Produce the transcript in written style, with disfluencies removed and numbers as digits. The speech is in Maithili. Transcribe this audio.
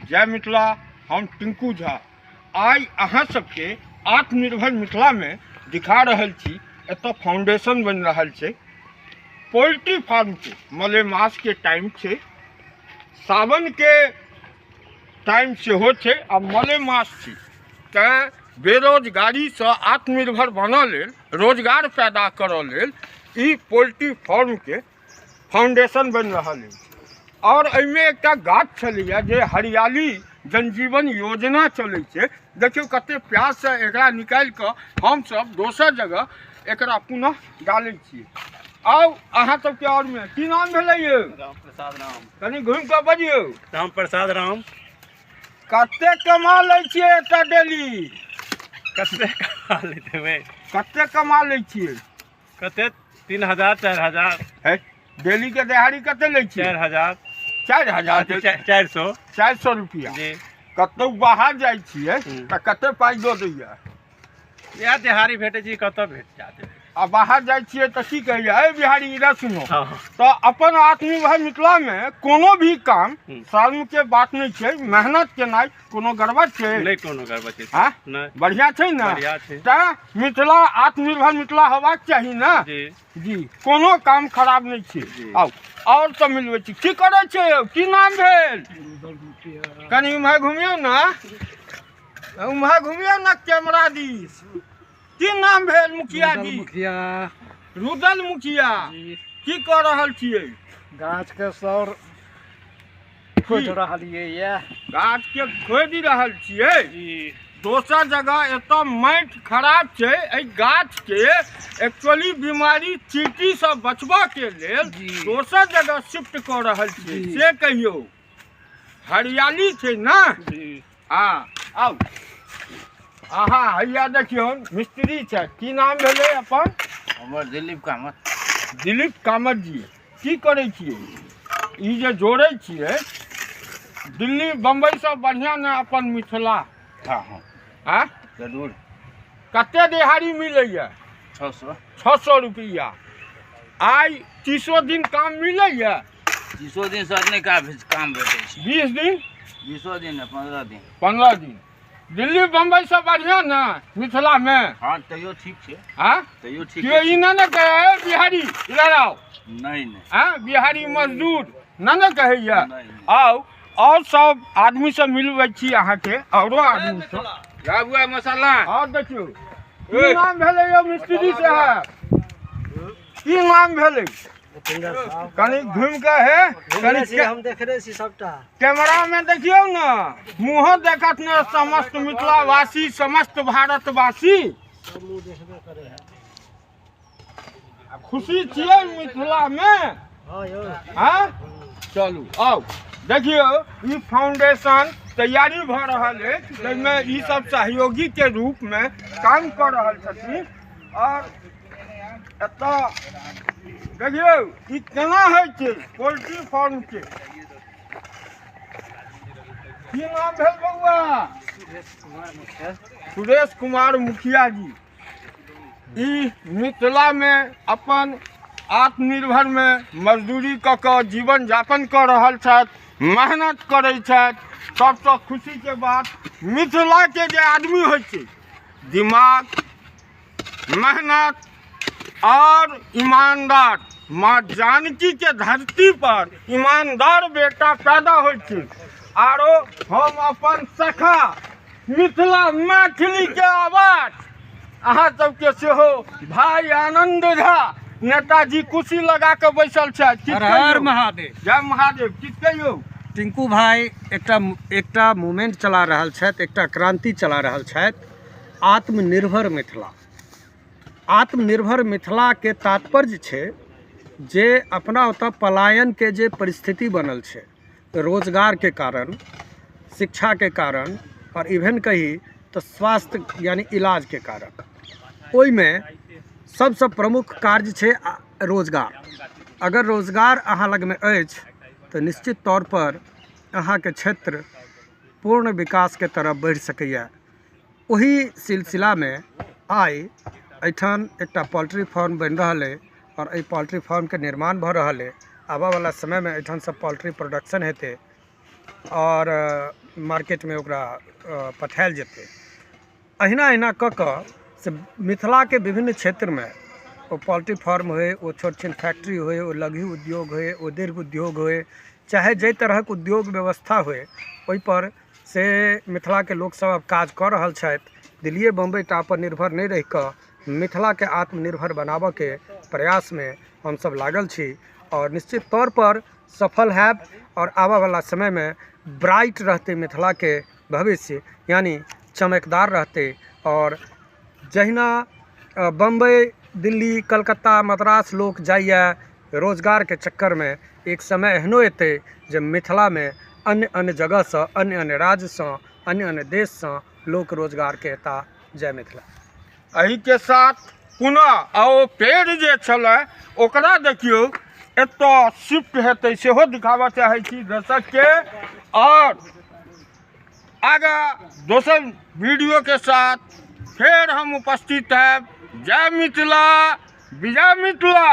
जय मिथिला। हम टिंकू झा आइ अहाँ सबके आत्मनिर्भर मिथिलामे दिखा रहल छी। एतऽ फाउंडेशन बनि रहल छै पोल्ट्री फार्मके। मलेमासके टाइम छै, सावनके टाइम सेहो छै आ मलेमास छी, तैँ बेरोजगारीसँ आत्मनिर्भर बनऽ लेल, रोजगार पैदा करऽ लेल ई पोल्ट्री फार्मके फाउंडेशन बनि रहल अछि। आओर एहिमे एकटा गाछ छलैए जे हरियाली जनजीवन योजना चलै छै। देखियौ कते प्याससँ एकरा निकालि कऽ हमसभ दोसर जगह एकरा पुनः डालै छियै। आउ अहाँ सबके आओर मे की नाम भेलै यौ? राम प्रसाद राम। कनि घुमि कऽ बजियौ। राम प्रसाद राम। कते कमा लै छियै एतऽ डेली? कते कमा लैत हेबै? कते कमा लै छियै? कते 3000 4000। है, डेली के दिहाड़ी कते लै छियै? 4000। 4000? 400। 400 रुपया। जी। कतौ बाहर जाइ छियै तऽ कते पाइ दऽ दैया? इएह दिहाड़ी भेटै छै, कतऽ भेट जाते। आ बाहर जाइ छियै तऽ की कहैया, ए बिहारी इधर सुनो। हँ। तऽ अपन आत्मनिर्भर मिथिलामे कोनो भी काम शर्म के बात नहि छै। मेहनत केनाइ कोनो गड़बड़ छै? नहि, कोनो गड़बड़ छै? आँ? नहि। बढ़िआँ छै ने? बढ़िआँ छै। तैँ मिथिला आत्मनिर्भर मिथिला होबाक चाही ने। जी। जी, कोनो काम खराब नहि छै। जी। आउ आओर सब मिलबै छी। की करै छै यौ? की नाम भेल? कनि उम्हर घुमियौ ने, उम्हर घुमियौ ने कैमरा दिस। की नाम भेल मुखिया जी? मुखिया। रुदल मुखिया। जी। की कऽ रहल छियै? गाछ के सौर खोदि रहलियै ये। गाछ के खोदि रहल छियै? जी। दोसर जगह एतऽ माटि खराब छै, एहि गाछ के एक्चुअली बीमारी चींटी से बचबऽ के लेल जी। दोसर जगह शिफ्ट कऽ रहल छियै। जी। से कहियौ, हरियाली छै ने? जी। हँ, आउ अहाँ। हैया देखियौ मिस्त्री छै। की नाम भेलै अपन? हमर दिलीप कामत। दिलीप कामत जी, की करै छियै? ई जे जोड़ै छियै, दिल्ली बम्बईसँ बढ़िआँ ने अपन मिथिला? हँ हँ। आँ? जरूर। कते दिहाड़ी मिलैए? 600। 600 रुपैआ। आइ 30 दिन काम मिलैए? 30 दिन सर नहि काम भेटै छै। 20 दिन? 20 दिन नहि, 15 दिन। 15 दिन। दिल्ली बम्बईसँ बढ़िआँ ने मिथिलामे? हँ, तैयो ठीक छै। आँ? तैयो ठीक केओ छै। ई नहि ने कहै, "ए, बिहारी इधर आओ"? नहि नहि। आँ, बिहारी मजदूर नहि ने कहैए? नहि नहि। आउ आओर सब आदमीसँ मिलबै छी अहाँके, आओरो आदमीसँ। बुआ मसाला। आओर देखियौ, की नाम भेलै यौ मिस्त्री साहब? की नाम भेलै? कनि घुमि कऽ हे कनि हम देखने छी सबटा। कैमरा में देखियौ ने, मुँहो देखत ने समस्त मिथिलावासी, समस्त भारतवासी। सब मुँह देखबे करे है। खुशी छियै मिथिलामे? हँ यौ। हाँ, चलू आउ। देखियौ, ई फाउंडेशन तैयारी भऽ रहल अछि, जाहिमे ई सब सहयोगी के रूप में काम कऽ रहल छथिन। आओर एतऽ देखियौ ई केना होइ छै पोल्ट्री फार्म के। की नाम भेल बौआ? सुरेश कुमार मुखिया जी। ई मिथिलामे अपन आत्मनिर्भरमे मजदूरी कऽ कऽ जीवन यापन कऽ रहल छथि, मेहनत करै छथि। सबसँ खुशीके बात, मिथिलाके जे आदमी होइ छै, दिमाग, मेहनत और ईमानदार। माँ जानकी के धरती पर ईमानदार बेटा पैदा होइ छै। आरो हम अपन सखा मिथिला मैथिली के आवाज अहाँ सबके सेहो भाई आनंद झा नेताजी कुर्सी लगा के बैसल छथि। किछु हर हर कहियौ। महादेव। जय महादेव। किछु कहियौ। टिंकू भाई एकटा एकटा मूवमेंट चला रहल छथि, एकटा क्रांति चला रहल छथि, आत्मनिर्भर मिथिला। आत्मनिर्भर मिथिलाके तात्पर्य छै जे अपना ओतऽ पलायनके जे परिस्थिति बनल छै, रोजगारके कारण, शिक्षाके कारण आओर इवेन कही तऽ स्वास्थ्य यानि इलाजके कारण, ओहिमे सबसँ प्रमुख कार्य छै रोजगार। अगर रोजगार अहाँ लगमे अछि तऽ निश्चित तौर पर अहाँके क्षेत्र पूर्ण विकासके तरफ बढ़ि सकैए। ओही सिलसिलामे आइ एहिठाम एकटा पोल्ट्री फार्म बनि रहल अइ आओर एहि पोल्ट्री फार्मके निर्माण भऽ रहल अइ। आबऽवला समयमे एहिठामसँ पोल्ट्री प्रोडक्शन हेतै आओर मार्केटमे ओकरा पठायल जेतै। अहिना अहिना कऽ कऽ से मिथिलाके विभिन्न क्षेत्रमे ओ पोल्ट्री फार्म होय, ओ छोट छिन फैक्ट्री होय, ओ लघु उद्योग होय, ओ दीर्घ उद्योग होय, चाहे जाहि तरहक उद्योग व्यवस्था होय, ओहिपर से मिथिलाके लोकसभ आब काज कऽ रहल छथि। दिल्लिए बम्बई टा पर निर्भर नहि रहि कऽ मिथिलाके आत्मनिर्भर बनाबऽके प्रयासमे हमसभ लागल छी और निश्चित तौर पर सफल हैब और आबऽवला समयमे ब्राइट रहतै मिथिलाके भविष्य, यानि चमकदार रहतै। और जहिना बम्बई, दिल्ली, कलकत्ता, मद्रास लोक जाइए रोजगारके चक्करमे, एक समय एहनो एतै जे मिथिलामे अन्य अन्य जगहसँ, अन्य अन्य राज्यसँ, अन्य अन्य देशसँ लोक रोजगारके एता। जय मिथिला। एहिके साथ पुनः आ ओ पेड़ जे छलै ओकरा देखियौ एतऽ शिफ्ट हेतै, सेहो दिखाबऽ चाहै छी दर्शकके। और आगाँ दोसर वीडियोके साथ फेर हम उपस्थित हैब। जय मिथिला, विजय मिथिला।